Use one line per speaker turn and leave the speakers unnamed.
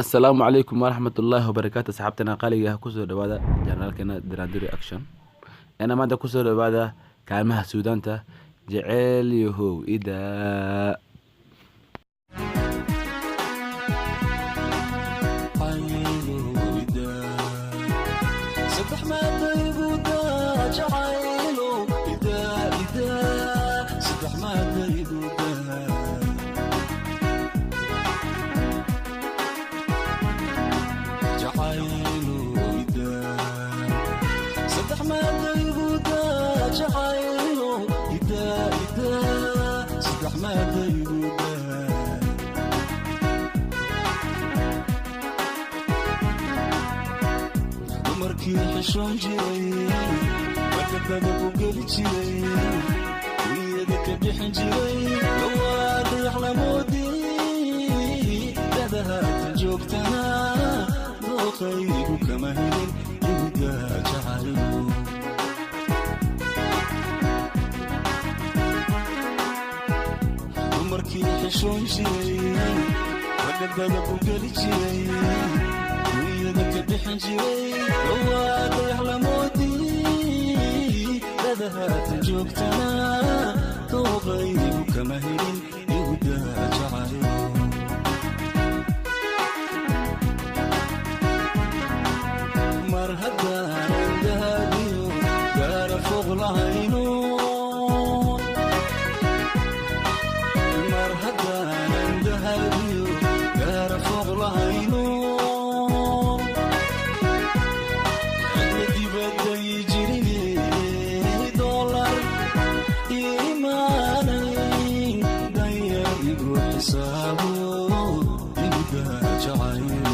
Asalaamu calaykum waraxmatullaahi wabarakaatu. Asxaabtana qaaliga ah, kusoo dhawaada channelkeena Diraandiri Action. Ena maanta kusoo dhawaada kaalmaha suudaanta Jeceel Yahow Idaa.
Dumarkii xishoon jiray, bakadada ku geli jiray, wiyada ka bixin jiray, lawaa dayaxlamoodii dadahaatan joogtana dooqaygu kama helin igudaa jacaylo. Dumarkii xishoon jiray, bakadada ku geli jiray, wiyada ka bixin jiray, lawaa dayaxlamoodii dadahaatan joogtana dooqaygu kama helin igudaa jacaylo. Mar haddaanan dahabiyo gaara foq lahayno, mar haddaanan dahabiyo gaara foq lahayno, cidna dibaday jirine dolar imaanayn, danyar igu xisaabo igudaa jacaylo.